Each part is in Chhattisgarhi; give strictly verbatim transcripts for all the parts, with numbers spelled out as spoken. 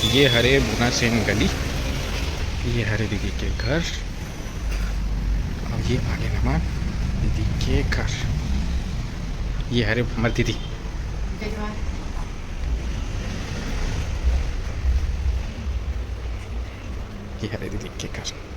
ये हरे मुना सेन गली, ये हरे दीदी के घर, अउ ये आगे हमार दीदी के घर। ये हरे हमर दीदी। ये हरे दीदी के घर।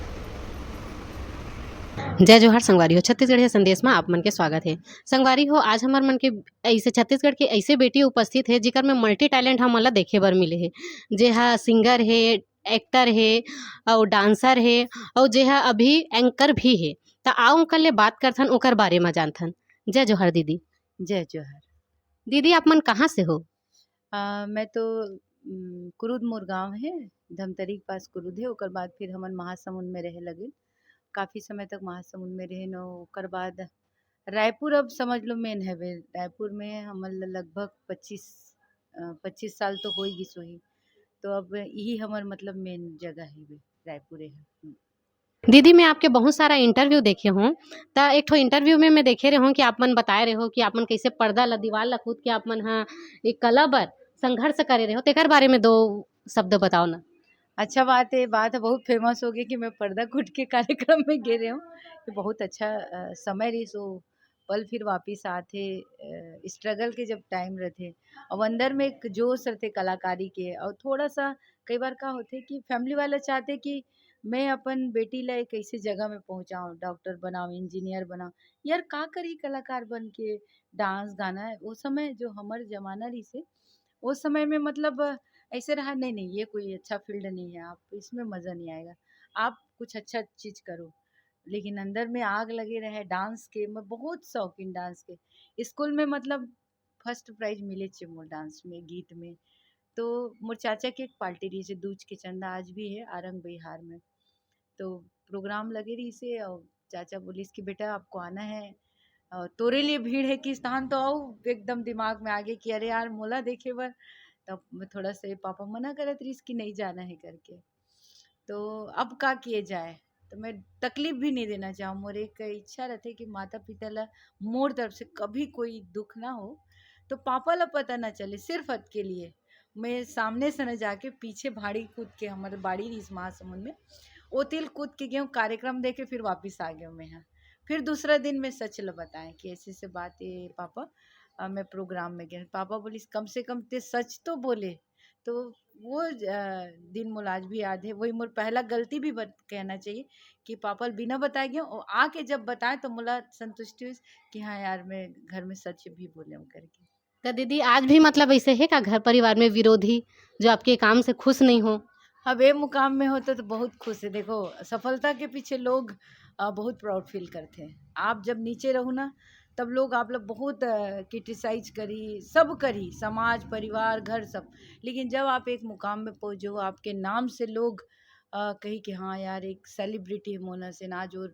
जय जोहार संगवारी हो, छत्तीसगढ़िया संदेश में आप मन के स्वागत है। संगवारी हो, आज हमर मन के ऐसे छत्तीसगढ़ के ऐसे बेटी उपस्थित है, जेकर में मल्टी टैलेंट हमन ला देखे बर मिले है, जे हा सिंगर है, एक्टर है, अउ डांसर है, अउ जे हा अभी एंकर भी है। त आओ उनकर ले बात करथन, ओकर बारे में जानथन। जय जोहार दीदी। जय जोहार। दीदी, आप मन कहाँ से हो? आ, मैं तो, उम, कुरुद मोर गाँव है, धमतरी के पास कुरुद है, ओकर बाद फिर हमन महासमुंद में रहे लगिन। काफ़ी समय तक महासमुंद में रहेन, ओकर बाद रायपुर अब समझ लो मेन हवे। रायपुर में हमन ल लगभग पच्चीस, अ, पच्चीस साल तो हो ही गिस होही। तो अब इही हमर मतलब मेन जगह हवे, रायपुरे है। हम्म। दीदी, मैं आपके बहुत सारा इंटरव्यू देखे हूँ, त एक ठो इंटरव्यू में मैं देखे रहे हूँ कि आप मन बताए रहे हो कि आप मन कैसे पर्दा ला, दीवार ला कूद के आप मन हा एक कला बर संघर्ष करे रहे हो, तेकर बारे में दो शब्द बताओ ना। अच्छा बात है, बात बहुत फेमस हो गई कि मैं पर्दा कूद के कार्यक्रम में गे रहे हूँ। ये बहुत अच्छा, अ, समय रहिस, वो पल फिर वापिस आथे, अ, स्ट्रगल के जब टाइम रहथे, अब अंदर में एक जोश रहथे कलाकारी के, और थोड़ा सा कई बार का होथे कि फैमिली वाला चाहथे कि मैं अपन बेटी ला एक ऐसे जगह में पहुँचाऊँ, डॉक्टर बनाऊँ, इंजीनियर बनाऊँ। यार, का करही कलाकार बन के? डांस, गाना, वो समय जो हमर जमाना रहिसे, वो समय में मतलब ऐसे रहा, "नहीं, नहीं, ये कोई अच्छा फील्ड नहीं है, आप इसमें मज़ा नहीं आएगा, आप कुछ अच्छा चीज़ करो।" लेकिन अंदर में आग लगे रहे डांस के, मैं बहुत शौकीन डांस के। स्कूल में मतलब फर्स्ट प्राइज मिले छे मोर डांस में, गीत में। तो मोर चाचा के एक पार्टी रहिसे, दूज के चंदा आज भी है, आरंग बिहार में। तो प्रोग्राम लगे रहिसे और चाचा बोलिस कि, "बेटा, आपको आना है, और तोरे लिए भीड़ है कि स्थान तो आओ।" एकदम दिमाग में आ गे कि अरे यार, मोला देखे बर। तब मैं थोड़ा सा, पापा मना करत रहिस कि नहीं जाना है करके। तो अब का किए जाए? तो मैं तकलीफ भी नहीं देना चाहूँ। मोर एक इच्छा रहथे कि माता-पिता ला मोर तरफ से कभी कोई दुख ना हो, तो पापा ला पता ना चले, सिर्फ अतके लिए। मैं सामने से न जाके पीछे भाड़ी कूद के, हमर बाड़ी रहिस महासमुंद में, ओती ल कूद के गेंव, कार्यक्रम देखे, फिर वापिस आ गेंव मैं ह। फिर दूसरा दिन मैं सच ल बताएँ कि ऐसे-ऐसे बात हे पापा, अ, मैं प्रोग्राम में गेंव। पापा बोलिस, "कम से कम ते सच तो बोले।" तो वो ज-, अ, दिन मोला आज भी याद हे। वही मोर पहला गलती भी बत-, कहना चाहिए कि पापा ल बिना बताए गेंव, और आके जब बताएँ तो मोला संतुष्टि होइस कि हाँ यार, मैं घर में सच भी बोले हूँ करके। त दीदी, आज भी मतलब ऐसे हे का घर परिवार में विरोधी, जो आपके काम से खुश नहीं हो? अब ए मुकाम में हो तो, तो बहुत खुश हे। देखो, सफलता के पीछे लोग, अ, बहुत प्राउड फील करथे। आप जब नीचे रहो ना, तब लोग आप लोग बहुत, अ, क्रिटिसाइज करी, सब करी, समाज, परिवार, घर, सब। लेकिन जब आप एक मुकाम में पहुँचो, आपके नाम से लोग, अ, कही कि हाँ यार, एक सेलिब्रिटी हे मोना सेन, आज वो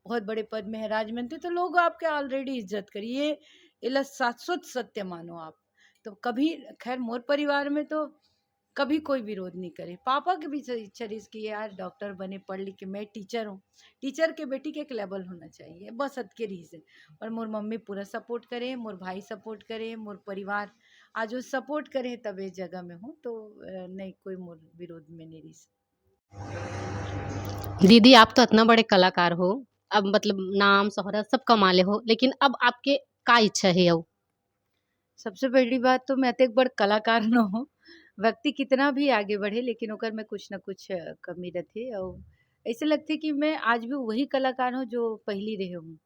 बहुत बड़े पद में हे, राजमंत्री, तो लोग आपके ऑलरेडी इज्जत करी। ये, एला शाश्वत सत्य मानो आप। तो कभी, खैर, मोर परिवार में तो कभी कोई विरोध नहीं करे। पापा के भी इच्छा रहिस कि यार डॉक्टर बने, पढ़ लिख के, मैं टीचर हूँ, टीचर के बेटी के एक लेवल होना चाहिए, बस अतके रहिस हे। पर मोर मम्मी पूरा सपोर्ट करे, मोर भाई सपोर्ट करे, मोर परिवार आज वो सपोर्ट करे, तब ये जगह में हूँ। तो, अ, नहीं, कोई मोर विरोध में नहीं रहिस। दीदी, आप तो अतना बड़े कलाकार हो, अब मतलब नाम, शोहरत सब कमा ले हो, लेकिन अब आपके का इच्छा हे अउ? सबसे पहली बात तो मैं अतेक बड़ कलाकार न हो, व्यक्ति कितना भी आगे बढ़े, लेकिन ओकर में कुछ न कुछ, अ, कमी रथे। अउ ऐसे लगथे कि मैं आज भी वही कलाकार हूँ, जो पहली रहे हूँ।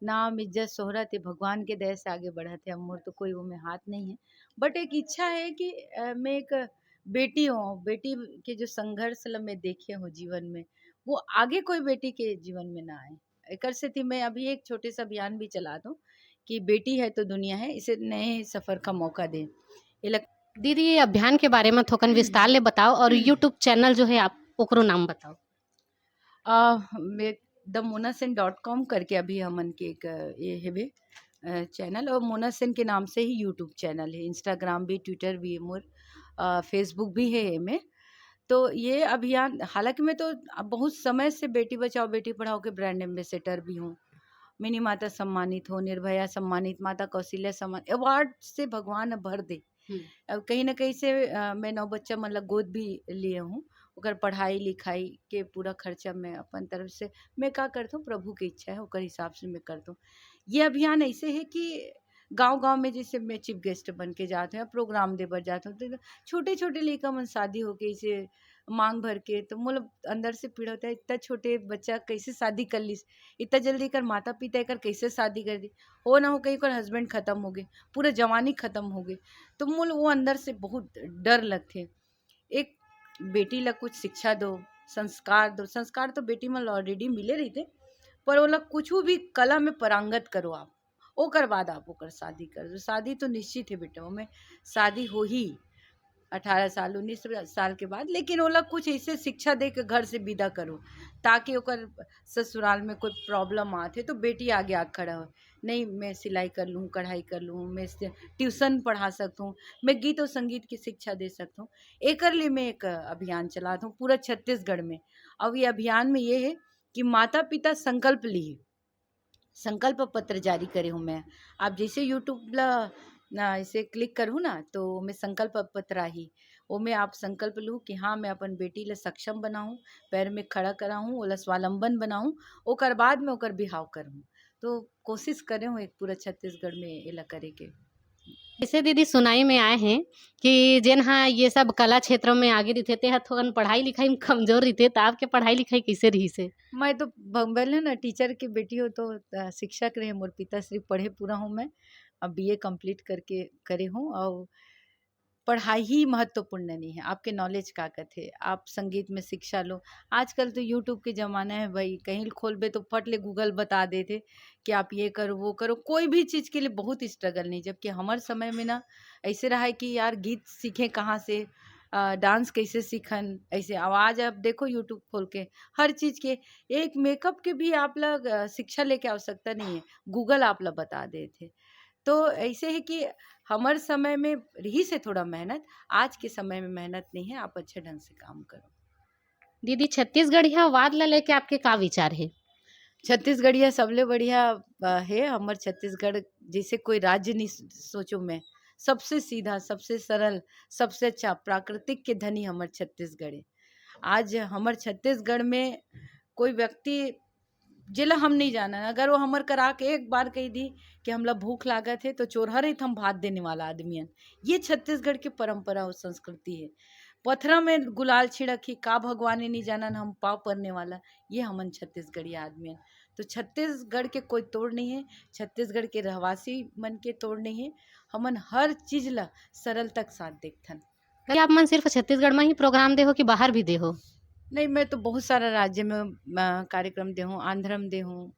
नाम, इज्जत, शोहरत, ये भगवान के दया से आगे बढ़त हे, अब मोर तो कोई वो में हाथ नहीं है। But एक इच्छा है कि, अ, मैं एक बेटी हूँ, बेटी के जो संघर्ष ल मैं देखे हूँ जीवन में, वो आगे कोई बेटी के जीवन में ना आए। एकर सेती मैं अभी एक छोटे से अभियान भी चलात हूँ कि बेटी है तो दुनिया है, इसे नए सफर का मौका दें। ये लग- दीदी, ये अभियान के बारे में थोकन विस्तार ले बताओ और YouTube चैनल जो है आप ओकरो नाम बताओ। अ, मैं the Mona Sen dot com करके अभी हमन के एक, अ, ये हेबे, अ, चैनल, और मोना सेन के नाम से ही YouTube चैनल है, Instagram भी, Twitter भी मोर, अ, Facebook भी है एमे। तो ये अभियान, हालाँकि मैं तो अब बहुत समय से बेटी बचाओ, बेटी पढ़ाओ के ब्रांड एम्बेसडर भी हूँ। मिनी माता सम्मानित हो, निर्भया सम्मानित, माता कौशल्या सम्मान, अवार्ड से भगवान भर दे। अब कहीं ना कहीं से अ, मैं नौ बच्चा मन ला गोद भी लिए हूँ। ओकर पढ़ाई लिखाई के पूरा खर्चा मैं अपन तरफ से, मैं का करता हूँ, प्रभु की इच्छा है, ओकर हिसाब से मैं करता हूँ। ये अभियान ऐसे है कि गांव गांव में जैसे मैं चीफ गेस्ट बन के जाते हैं, प्रोग्राम दे बर जाते हूँ, तो छोटे छोटे लइका मन शादी होके इसे मांग भर के, तो मोला अंदर से पीड़ा होता है, इतना छोटे बच्चा कैसे शादी कर लिस, इतना जल्दी कर माता पिता एकर कैसे शादी कर दी, हो ना हो कहीं ओकर हस्बैंड खत्म हो गए, पूरा जवानी खत्म हो गए, तो मोला वो अंदर से बहुत डर लगथे। एक बेटी ला कुछ शिक्षा दो, संस्कार दो। संस्कार तो बेटी मन ला ऑलरेडी मिले रहिथे, पर ओला कुछ भी कला में पारंगत करो आप, ओकर बाद आप ओकर शादी कर दो। शादी तो निश्चित है बेटा, ओमे शादी हो ही अठारह साल, उन्नीस साल के बाद, लेकिन ओला कुछ ऐसे शिक्षा दे के घर से विदा करो, ताकि ओकर ससुराल में कोई प्रॉब्लम आथे तो बेटी आगे आ खड़ा हो। नहीं, मैं सिलाई कर लूँ, कढ़ाई कर लूँ, मैं ट्यूशन पढ़ा सकता हूँ, मैं गीत और संगीत की शिक्षा दे सकता हूँ। एकर लिए मैं एक अभियान चलाता हूँ पूरा छत्तीसगढ़ में। अब ये अभियान में ये है कि माता पिता संकल्प ली, संकल्प पत्र जारी करे हूँ मैं। आप जैसे यूट्यूब ला ना ऐसे क्लिक करूँ ना, तो मैं संकल्प पत्र आही, ओमे आप संकल्प लू कि हाँ, मैं अपन बेटी ला सक्षम बनाऊँ, पैर में खड़ा कराऊँ, ओला स्वावलंबन बनाऊँ, ओकर बाद में ओकर बिहाव करूँ। तो कोशिश करे हूँ एक पूरा छत्तीसगढ़ में एला करे के। जैसे दीदी सुनाई में आए हैं कि जेन हा ये सब कला क्षेत्र में आगे रहिथे, ते हा थोकन पढ़ाई लिखाई में कमजोर रहिथे, तो आपके पढ़ाई लिखाई कैसे रहिस हे? मैं तो ब- बोले ना, टीचर की बेटी हो तो अ, शिक्षक रहे मोर पिता श्री, पढ़े पूरा हूँ मैं, अब बीए कंप्लीट करके करे हूँ। और पढ़ाई ही महत्वपूर्ण नहीं है, आपके नॉलेज का कथे, आप संगीत में शिक्षा लो। आजकल तो यूट्यूब के जमाना है भाई, कहीं खोलबे तो फट ले गूगल बता देथे कि आप ये करो, वो करो, कोई भी चीज के लिए बहुत स्ट्रगल नहीं। जबकि हमारे समय में ना ऐसे रहा है कि यार गीत सीखे कहाँ से, डांस कैसे सीखन, ऐसे आवाज आप देखो यूट्यूब खोल के, हर चीज के, एक मेकअप के भी आप लोग अ, शिक्षा लेके आवश्यकता नहीं है, गूगल आप ला बता देथे। तो ऐसे है कि हमारे समय में रही से थोड़ा मेहनत, आज के समय में मेहनत नहीं है, आप अच्छे ढंग से काम करो। दीदी, छत्तीसगढ़िया वाद ला लेके आपके का विचार है? छत्तीसगढ़िया सबले बढ़िया अ, है। हमर छत्तीसगढ़ जैसे कोई राज्य नहीं स- सोचो मैं, सबसे सीधा, सबसे सरल, सबसे अच्छा, प्राकृतिक के धनी हमर छत्तीसगढ़ है। आज हमर छत्तीसगढ़ में कोई व्यक्ति जेला हम नहीं जानन, अगर वो हमर करा के एक बार कह दी कि हमला भूख लागत है, तो चोरहा रहित हम भात देने वाला आदमी हन। ये छत्तीसगढ़ के परंपरा और संस्कृति है। पथरा में गुलाल छिड़क ही का भगवान नहीं जानन हम पाँव परने वाला, ये हमन छत्तीसगढ़िया आदमी हन। तो छत्तीसगढ़ के कोई तोड़ नहीं है, छत्तीसगढ़ के रहवासी मन के तोड़ नहीं है। हमन हर चीज ला सरल तक साथ देखथन। क्या आप मन सिर्फ छत्तीसगढ़ में ही प्रोग्राम दे हो कि बाहर भी दे हो? नहीं, मैं तो बहुत सारा राज्य में अ, कार्यक्रम दे हूँ, आंध्र में दे हूँ,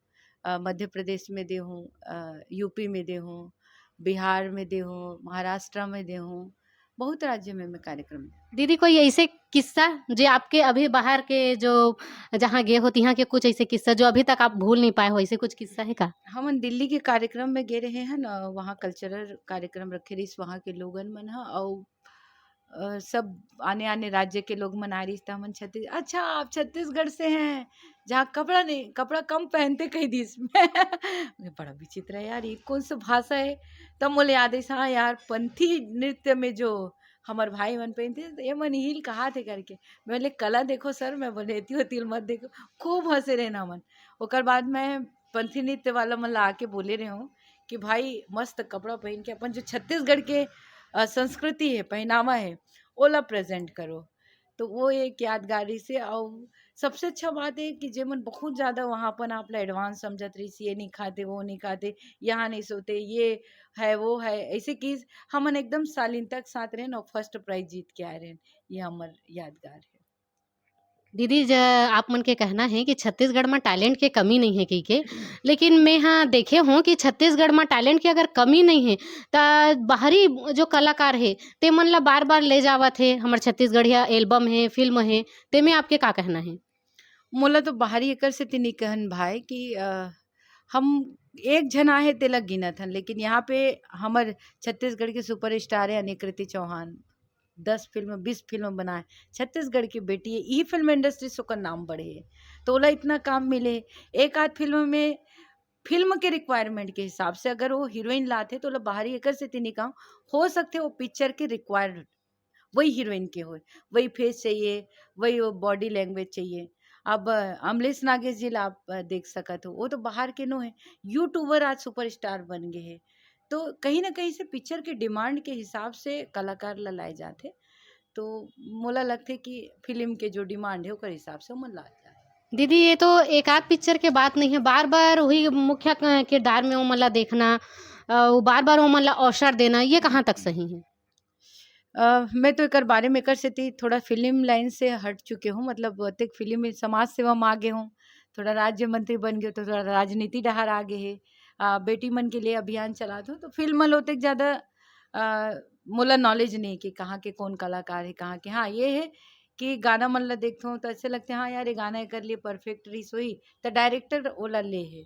अ, मध्य प्रदेश में दे हूँ, अ, यूपी में दे हूँ, बिहार में दे हूँ, महाराष्ट्र में दे हूँ, बहुत राज्य में मैं कार्यक्रम दे दीदी, कोई ऐसे किस्सा जो आपके अभी बाहर के जो जहाँ गए हो तिहाँ के कुछ ऐसे किस्सा जो अभी तक आप भूल नहीं पाए हो, ऐसे कुछ किस्सा है का? हमन दिल्ली के कार्यक्रम में गे रहे हैं ना, वहाँ कल्चरल कार्यक्रम रखे रहिस वहाँ के लोगन मन ह, अउ अ, सब आने आने राज्य के लोग मन आए रहिस, त हमन छत्तीस अच्छा, आप छत्तीसगढ़ से हैं, जहाँ कपड़ा नहीं, कपड़ा कम पहनते कह दिस। मैं बड़ा विचित्र है यार, ये कौन सा भाषा है? तब मोले याद है, हाँ यार, पंथी नृत्य में जो हमर भाई मन पहनते, तो ये मन हिल कहा थे करके। मैं बोले, कला देखो सर, मैं बोले, एती होती मत देखो। खूब हंसे रहे ना मन। ओकर बाद मैं पंथी नृत्य वाला मन ला आके बोले रहे हूँ कि भाई, मस्त कपड़ा पहन के अपन जो छत्तीसगढ़ के अ, संस्कृति है, पहनावा है, ओला प्रेजेंट करो। तो वो एक यादगारी से। और सबसे अच्छा बात है कि जेमन बहुत ज्यादा वहाँ अपन आप ला एडवांस समझत रहिस, ये नहीं खाते, वो नहीं खाते, यहाँ नहीं सोते, ये है, वो है, ऐसे कि हमन एकदम शालीनता के साथ रहन और फर्स्ट प्राइज जीत के आए रहन। ये हमर यादगार है। दीदी, ज आप मन के कहना है कि छत्तीसगढ़ में टैलेंट के कमी नहीं है कहिके, लेकिन मैं हाँ देखे हूँ कि छत्तीसगढ़ में टैलेंट के अगर कमी नहीं है, त बाहरी जो कलाकार है, ते मन ला बार-बार ले जावत है, हमर छत्तीसगढ़िया एल्बम है, फिल्म है, ते में आपके का कहना है? मोला तो बाहरी एकर सेती नहीं कहन भाई कि अ, हम एक झन आहे तेला गिनत हन, लेकिन यहाँ पे हमर छत्तीसगढ़ के सुपरस्टार है अनिकृति चौहान, दस फिल्म, बीस फिल्म बनाए, छत्तीसगढ़ की बेटी है, यही फिल्म इंडस्ट्री से ओकर नाम बढ़े है, तो ओला इतना काम मिले। एक आध फिल्म में फिल्म के रिक्वायरमेंट के हिसाब से अगर वो हीरोइन लात हे तो ओला बाहरी एकर सेती नहीं कहूँ, हो सकथे वो पिक्चर के रिक्वायर्ड वही हीरोइन के होए, वही फेस चाहिए, वही वो बॉडी लैंग्वेज चाहिए। अब अमलेश नागेश जी ला आप देख सकत हो, वो तो बाहर के नो है, यूट्यूबर आज सुपरस्टार बन गए हैं। तो कहीं ना कहीं से पिक्चर के डिमांड के हिसाब से कलाकार ला लाए जाते। तो मोला लगथे कि फिल्म के जो डिमांड है ओकर हिसाब से ओमन लाए जाते। दीदी, ये तो एक आध पिक्चर के बात नहीं है, बार बार वही मुख्य क- किरदार में ओमन ला देखना, अ, वो बार बार ओमन ला अवसर देना, ये कहाँ तक सही है? अ, मैं तो एकर बारे में एकर सेती थोड़ा फिल्म लाइन से हट चुके हूँ, मतलब ओतेक फिल्म में समाज सेवा में आगे हूँ, थोड़ा राज्य मंत्री बन गए तो थोड़ा राजनीति डहार आगे है। अ, बेटी मन के लिए अभियान चलात हूँ, तो फिल्म में ओतेक ज़्यादा अ, मोला नॉलेज नहीं कि कहाँ के कौन कलाकार है, कहाँ के। हाँ, ये है कि गाना मन ला देखथों तो ऐसे लगथे, हाँ यार, ये गाना एकर लिए परफेक्ट रहिस होही, त डायरेक्टर ओला ले हे।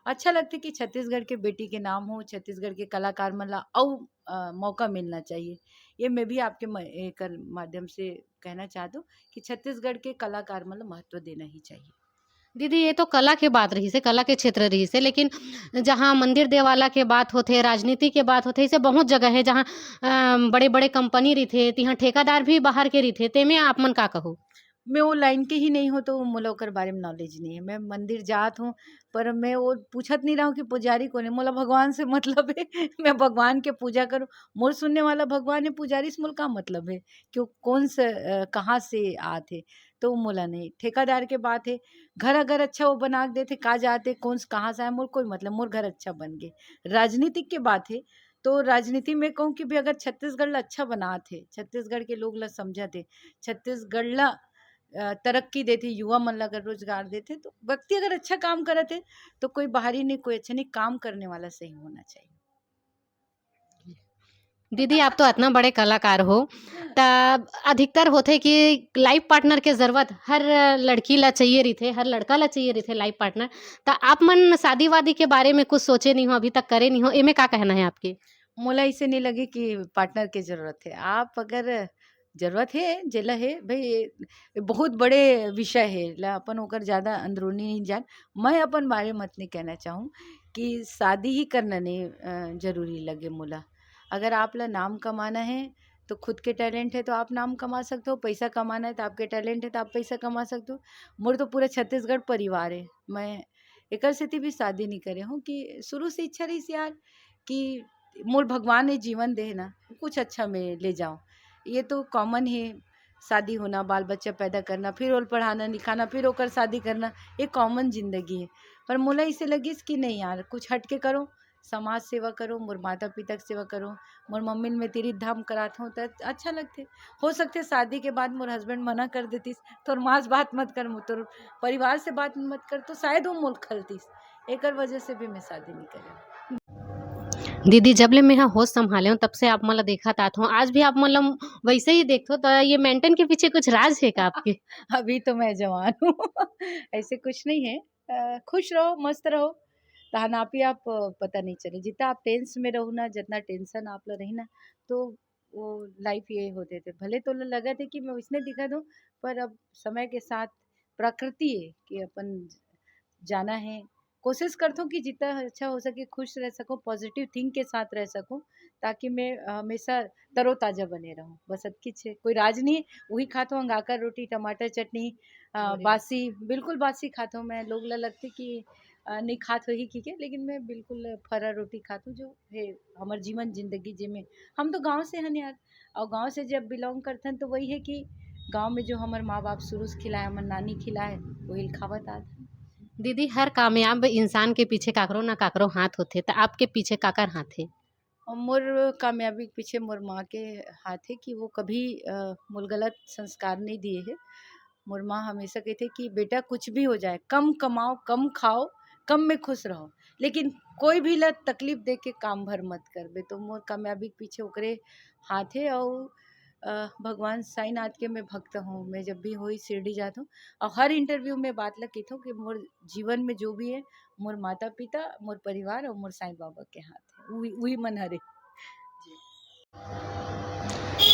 अच्छा लगथे कि छत्तीसगढ़ के बेटी के नाम हो, छत्तीसगढ़ के कलाकार मन ला अउ अ, मौका मिलना चाहिए। ये मैं भी आपके म एकर माध्यम से कहना चाहत हूँ कि छत्तीसगढ़ के कलाकार मन ला महत्व देना ही चाहिए। दीदी, ये तो कला के बात रहिस हे, कला के क्षेत्र रहिस हे, लेकिन जहाँ मंदिर देवाला के बात होथे, राजनीति के बात होथे, ऐसे बहुत जगह है जहाँ अ, बड़े-बड़े कंपनी रहिथे, तिहाँ ठेकादार भी बाहर के रहिथे, तेमे आप मन का कहो? मैं वो लाइन के ही नहीं हूँ, तो मोला ओकर बारे में नॉलेज नहीं है। मैं मंदिर जात हूँ, पर मैं वो पूछत नहीं रहूँ कि पुजारी कौन है, मोला भगवान से मतलब है। मैं भगवान के पूजा करूँ, मोर सुनने वाला भगवान है, पुजारी से मोला का मतलब है कि वो कौन से अ, कहाँ से आत है, तो मोला नहीं। ठेकादार के बात है, घर अगर अच्छा वो बना के देथे, का जात है, कौन से कहाँ से आए, मोर कोई मतलब, मोर घर अच्छा बन गए। राजनीतिक के बात है, तो राजनीति में कहूँ कि भी अगर छत्तीसगढ़ ला अच्छा बनात हे, छत्तीसगढ़ के लोग ला समझत हे, छत्तीसगढ़ ला अ, तरक्की देथे, युवा मन ला अगर रोजगार देथे, तो व्यक्ति अगर अच्छा काम करत हे, तो कोई बाहरी नहीं, कोई अच्छा नहीं, काम करने वाला सही होना चाहिए। दीदी, आप तो इतना बड़े कलाकार हो, त अधिकतर होथे कि लाइफ पार्टनर के जरूरत हर लड़की ला चाहिए रहिथे, हर लड़का ला चाहिए रहिथे लाइफ पार्टनर। त आप मन शादी-वादी के बारे में कुछ सोचे नहीं हो, अभी तक करे नहीं हो, एमे का कहना है आपके? मोला ऐसे नहीं लगे कि पार्टनर के जरूरत है। आप अगर जरूरत है, जेला है, भाई, ये बहुत बड़े विषय है, ला अपन ओकर ज़्यादा अंदरूनी नहीं जान। मैं अपन बारे में अतने कहना चाहूँ कि शादी ही करना नहीं, अ, जरूरी लगे मोला। अगर आप ला नाम कमाना है, तो खुद के टैलेंट है, तो आप नाम कमा सकते हो, पैसा कमाना है, तो आपके टैलेंट है, तो आप पैसा कमा सकते हो। मोर तो पूरा छत्तीसगढ़ परिवार है, मैं एकर सेती भी शादी नहीं करे हूँ कि शुरू से इच्छा रहिस यार कि मोर भगवान ने जीवन दे ना, कुछ अच्छा में ले जाओ। ये तो कॉमन है, शादी होना, बाल बच्चा पैदा करना, फिर ओल पढ़ाना लिखाना, फिर ओकर शादी करना, ये कॉमन जिंदगी है। पर मोला इसे लगिस कि नहीं यार, कुछ हट के करो, समाज सेवा करो, मोर माता पिता के सेवा करो, मोर मम्मी ल मैं तीर्थ धाम करात हूँ, त अच्छा लगथे। हो सकथे शादी के बाद मोर हस्बैंड मना कर देतिस, "तोर माँ से बात मत कर, मो-, तोर परिवार से बात मत कर", तो शायद वो मोल खलतिस। एकर वजह से भी मैं शादी नहीं करे। दीदी, जब ले मेहा होश संभाले हूँ, तब से आप मन ला देखत आत हूँ। आज भी आप मन ला वैसे ही देखथो, त ये मेंटेन के पीछे कुछ राज है का आपके? अभी तो मैं जवान हूँ, ऐसे कुछ नहीं है। अ, खुश रहो, मस्त रहो, तहान आप ही आप, अ, पता नहीं चले। जितना आप टेंस में रहो ना, जितना टेंशन आप ला रही ना, तो वो लाइफ ये होते थे। भले तो ल-, लगा थे कि मैं उसने दिखा दूँ, पर अब समय के साथ प्रकृति है कि अपन जाना है। कोशिश करता हूँ कि जितना अच्छा हो सके खुश रह सकूँ, पॉजिटिव थिंक के साथ रह सकूँ, ताकि मैं हमेशा तरोताज़ा बने रहूँ। बस अतकिच है, कोई राज नहीं है। वही खात हूँ, अंगाकर रोटी, टमाटर चटनी, अ, अरे! बासी, बिल्कुल बासी खात हूँ मैं। लोग ला लगथे कि अ, नहीं खात होही कहिके, लेकिन मैं बिल्कुल फरा रोटी खात हूँ, जो है हमर जीवन जिंदगी जेमे हम तो गाँव से हन यार, और गाँव से जब बिलोंग करथन तो वही है कि गाँव में जो हमर माँ बाप शुरू से खिलाए, हमर नानी खिलाए, वही ल खावत आत हन। दीदी, हर कामयाब इंसान के पीछे काकरो ना काकरो हाथ होथे, त आपके पीछे काकर हाथ हे? अ, मोर कामयाबी के पीछे मोर माँ के हाथ हे कि वो कभी, अ, मोल गलत संस्कार नहीं दिए हे। मोर माँ हमेशा कहिथे कि बेटा कुछ भी हो जाए, कम कमाओ, कम खाओ, कम में खुश रहो, लेकिन कोई भी ला तकलीफ दे के काम भर मत करबे। तो मोर कामयाबी के पीछे ओकरे हाथ हे। अउ, अ, भगवान साईनाथ के मैं भक्त हूँ, मैं जब भी होई शिरडी जात हूँ और हर इंटरव्यू में बात ला कहत हूँ कि मोर जीवन में जो भी है, मोर माता-पिता, मोर परिवार और मोर साईं बाबा के हाथ है, उही, उही मन हरे। जी।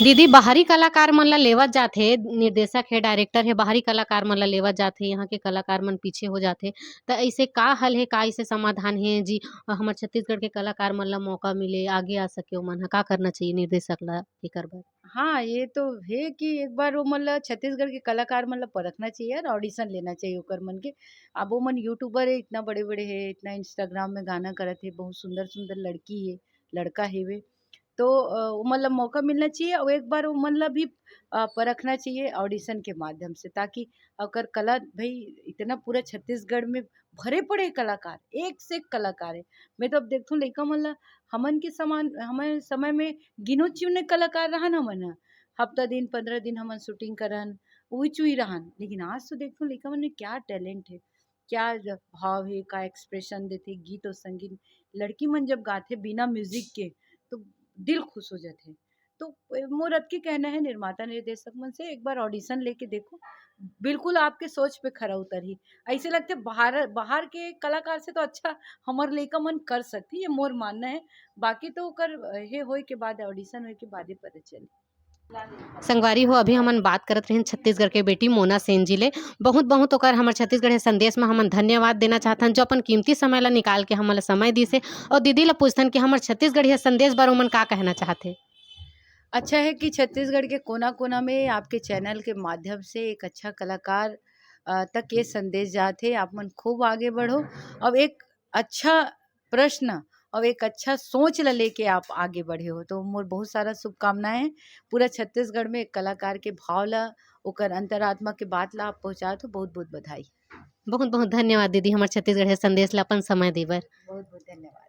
दीदी, बाहरी कलाकार मन ला लेवत जाथे, निर्देशक हे, डायरेक्टर हे, बाहरी कलाकार मन ला लेवत जाथे, यहाँ के कलाकार मन पीछे हो जाथे, त ऐसे का हल हे, का ऐसे समाधान हे जी, हमर छत्तीसगढ़ के कलाकार मन ला मौका मिले, आगे आ सके, ओमन ह का करना चाहिए निर्देशक ला एकर बर? हाँ, ये तो हे कि एक बार ओमन ला, छत्तीसगढ़ के कलाकार मन ला परखना चाहिए और audition लेना चाहिए ओकर मन के। अब ओमन YouTuber हे, इतना बड़े-बड़े हे, इतना Instagram में गाना करत हे, बहुत सुंदर-सुंदर लड़की हे, लड़का हेवे, तो अ, ओमन ला मौका मिलना चाहिए और एक बार ओमन ला भी अ, परखना चाहिए audition के माध्यम से, ताकि ओकर कला, भाई, इतना पूरा छत्तीसगढ़ में भरे पड़े कलाकार, एक से एक कलाकार है। मैं तो अब देखथूँ लइका मन ला, हमन के समान, हमन समय में गिनो चुने कलाकार रहन हमन ह। हफ्ता दिन, पंद्रह दिन हमन shooting करन, उही चुही रहन। लेकिन आज तो देखथूँ लइका मन में क्या talent है, क्या ज-, भाव हे, का expression देथे, गीत और संगीत। लड़की मन जब गाथे बिना music के, तो दिल खुश हो जाथे। तो ए, मोर अतके कहना है निर्माता निर्देशक मन से, एक बार audition लेके देखो, बिल्कुल आपके सोच पे खरा उतरही। ऐसे लगथे बाहर, बाहर के कलाकार से तो अच्छा हमर लइका मन कर सकथे, ये मोर मानना है। बाकी तो ओकर, अ, हे होए के बाद, audition होए के बादे पता चली। संगवारी हो, अभी हमन बात करत रहेन छत्तीसगढ़ के बेटी मोना सेन जी ले। बहुत बहुत ओकर हमर छत्तीसगढ़िया संदेश में हमन धन्यवाद देना चाहथन, जो अपन कीमती समय ला निकाल के हमन ला समय दिस हे। और दीदी ला पूछथन कि हमर छत्तीसगढ़िया संदेश बर ओमन का कहना चाहथे। अच्छा है कि छत्तीसगढ़ के कोना-कोना में आपके channel के माध्यम से एक अच्छा कलाकार, अ, तक ये संदेश जात हे, आप मन खूब आगे बढ़ो। अब एक अच्छा प्रश्न और एक अच्छा सोच ला लेके आप आगे बढ़े हो, तो मोर बहुत सारा शुभकामनाएं हैं। पूरा छत्तीसगढ़ में एक कलाकार के भाव ला, ओकर अंतरात्मा के बात ला आप पहुँचात हो, बहुत-बहुत बधाई। बहुत-बहुत धन्यवाद दीदी, हमर छत्तीसगढ़िया संदेश ला अपन समय दे बर। बहुत-बहुत धन्यवाद।